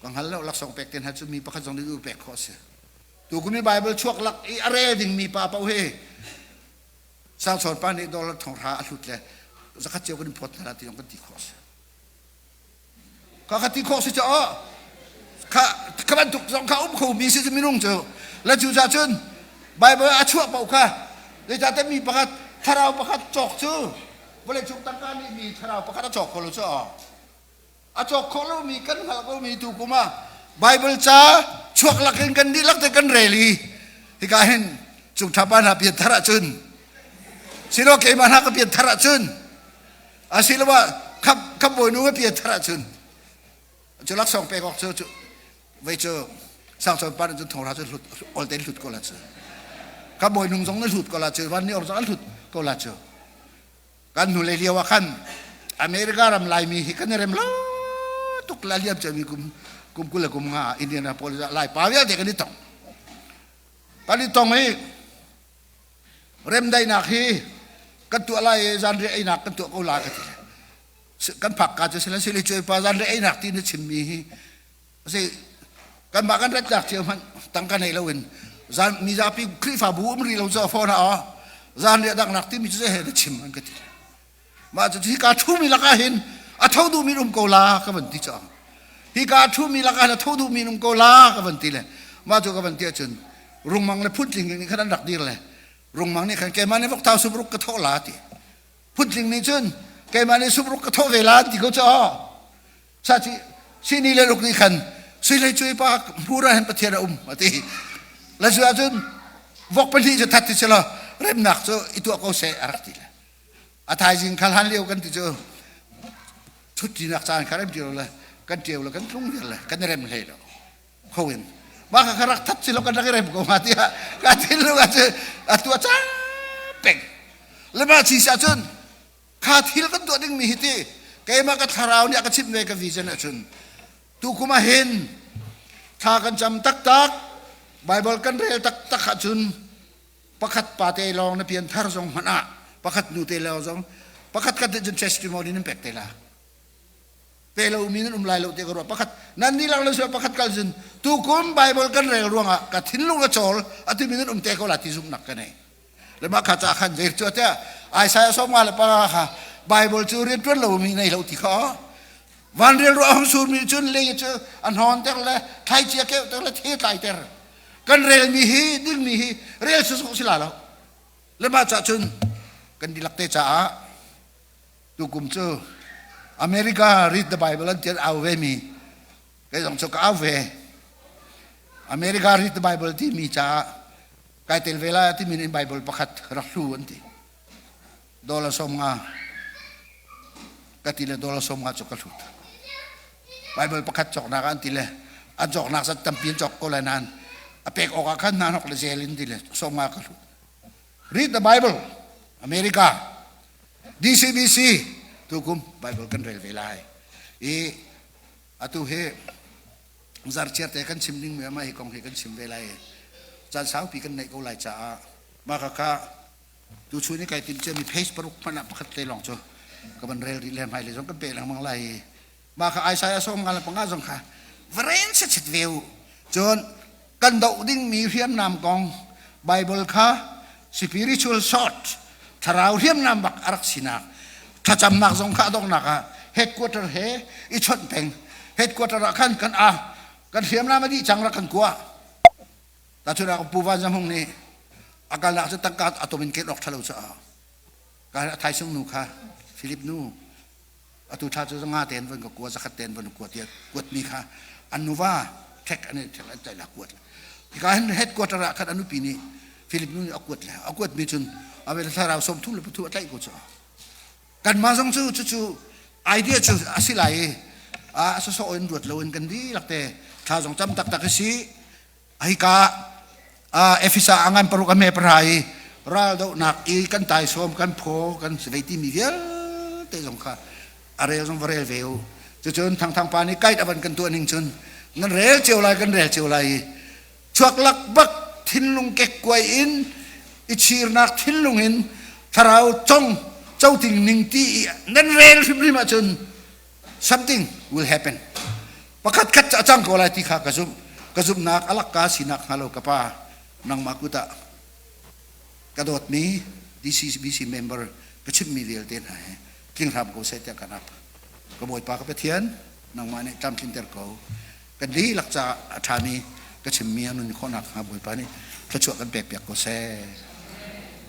Ka hngal lo laksawng pek te hna cu mi pakhat zong nih u pek khawh a si. Tukum i Bible chuak lak i a rel dingmi pa paoh hi sangchawn pa nih dollar thong hra a hlut le zakhat cio kan in phawt hna la ti zong kan ti khawh a si. Ka ka ti khawh si caah kha kha bantuk zong kha um kho mi si minung cu le cu ca cun Bible a chuah paoh kha zeicahtiah mi pakhat thlarau pakhat cawk cu vawleicung tangka nih mi thlarau pakhat a cawk kho lo cu a cawk khawh lomi kan hngalh komi tu kum ah Bible ca chuak lakin kan dihlak te kan rel i hika hin cung ṭhapa hna pian thar ahcun silo keimah hna ka pian thar ahcun asiloah khap khap bawinu ka pian thar ahcun cu laksawng pek awk cu cu vei cu sangchawn pa nih cun thongra cu hlut ol tein hlut ko la cu ka bawinung zong na hlut ko la cu van ni or zong an hlut ko la cu Kan hnulei lio ah khan America ram Laimi hi kan i rem lo tuk la liam ciami kum kum 20 le kum nga Indianapolis ah Laipa vialte kan i tong. Kan i tong i remdaihnak hi kan tuah lai i zanriah einak kan tuah ko la ka ti. Kan phak ka cu sila sili cuai pa zanriah einak ti na chimmi hi si kanmah kan rat tlak cio hmanh tangka nei loin zan mizapi Khrihfabu um rih lo cu phone ah zan riah daknak timi cu he na chim an ka ti mah cu hi ka thumi lakah hin a tho duhmi um ko la ka van ti cang hi ka thumi lakah hin a tho duhmi um ko la ka van ti le mah cu ka van ti ahcun rungmang le phuntling nih khan an rak dir le rungmang nih khan keimah nih vokthau subruk ka thawh la ti phuntling nih cun keimah nih subruk ka thawh ve la ti ko cu Saci sini le ruk nih khan sui le cui pa hmur ah hin Pathian a um a ti. La cu ahcun vok pahnih cu that ti si law remnak cu i tuah ko seh a rak ti le. A thaizing khal han lio kan ti cu thuttinak caan kha rem ti lo le kan ṭio le kan tlung vial le kan i rem hlei lo kho in mah kha rak that si lo kan rak i rem ko hnga tiah ka thinlung ah cu a tuah cang peng le mah chi si ahcun Kha thil kan tuah dingmi hi ti keimah ka thlarau nih a ka chimh ve ka vision ahcun tukum ah hin thla kan cam taktak Bible kan rel taktak ahcun pakhat pa te lawng na pian thar zong hmanh ah pakhat nu te lawng zong pakhat khat nih cun testimony nan pek te la pe lo mi nan um lai lo te ka ruah pakhat nan ni lang lo sila pakhat kal cun tukum Bible kan rel ruangah ka thinlung a cawl atu mi nan um te ko la ti zumhnak ka nei Le mah kha ca khan zei cu tiah Isaiah 55 kha Bible cu rian ṭuan lomi nei lo ti kha. Vanrial ruah hung surmi cun lei cu a hnawnter le thlaicia keuhter le the tlaiter. Kan relmi hi dingmi hi rel sawsawh si la lo. Le mah cah cun kan dihlak te caah tukum cu America Read the Bible an tian au ve mi kei zong cu ka au ve. America Read the Bible timi caah kai tel ve lai timi in Bible pakhat rak hlu an ti. Dollar 50 ka ti le dollar 50 cu ka hlut. Bible pakhat cawknak an ti le an cawknak zat tampi an cawk ko lai nain a pek awk ah khan hna hnok le zel in ti le 50 ka hlut. Read the Bible, America, DCBC, tukum Bible kan rel ve lai. I atu hi zarchiar te kan chim ding mi ama hi kong hi kan chim ve lai. Caan saupi kan neih ko lai caah mah kha Tuchun i kai timh ciami page paruk hmanh ah pakhat te lawng cu ka van rel rih le hmailei zong kan peh lengmang lai i mah kha Isaiah 55 zong kha va rel set ve u. Cun kan doh dingmi hriamnam kong Bible kha spiritual sword thlarau hriamnam bak a rak sinak thlacamnak zong kha a donghnak ah headquarter he i chawnh peng headquarter ah khan kan a kan hriamnam a dih cang rak kan kuah Tahchunhnak Pu Van Za Hmung nih a kalnak cu tangka a tom in ket awk ṭhalo caah ka thaisung nu kha Philip nu atu thla cu nga ten von ka kua zakhat ten von kua tiah kuatmi kha an nuva ṭhek an ṭhek an tlaih la kuat hika hin headquarter ah khan a nupi nih Philip nu nih a kuat le a kuatmi cun a vel thlarau 33 a tlaih ko caah kanmah zong cu cucu idea cu a si lai i a sawsawh in ruat loin kan dihlak te thla zong cam taktak a si. Hika Efesa a ngan paruk a hme pahra i raldohnak i kan taisawm kan phaw kan vei timi vialte zong kha a rel zong va rel ve u. Cucun Thangthang pa nih kait a van kan tuah ning cun nan rel cio lai kan rel cio lai i chuak lak bak thinlung kekkuai in i chirnak thinlung in thlarau cong coting ning ti i nan rel hrimhrim ahcun something will happen. Pakhat khat cu a cang ko lai ti kha ka zumh. Ka zumhnak a lakka sinak hnga lo ka pa nangmah kut ah ka dawtmi DCBC member ka chimhmi vialte hna he tling hram ko seh tiah kan ap. Ka Bawipa ka Pathian nangmah nih tlamtlinter ko. Kan dihlak caah a ṭhami ka chimmi a nun khawhnak hnga Bawipa nih thluachuah kan pek piak ko seh.